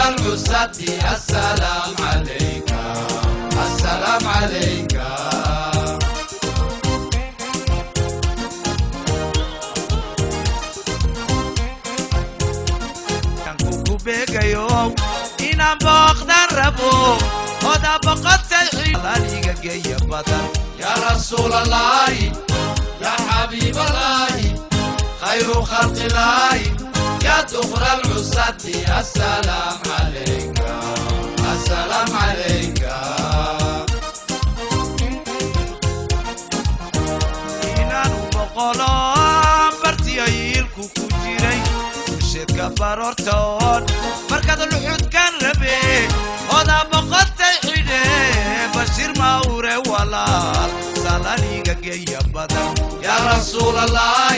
العساة، السلام عليك، السلام عليك. Kugu beegayo inaan booqdan rabo oda boqotay xialiga geeya badan. يا رسول الله، يا حبيب الله، خير خلق الله، يا دخر العساة، السلام عليك، السلام عليك. Inaanu boqolo bartiyayiilku ku jiray bulsheedka baroortoon markaad luxudkan rabe odaa boqotay xidhe Bashiir Mawre walaal salaniga geeya badan. يا رسول الله.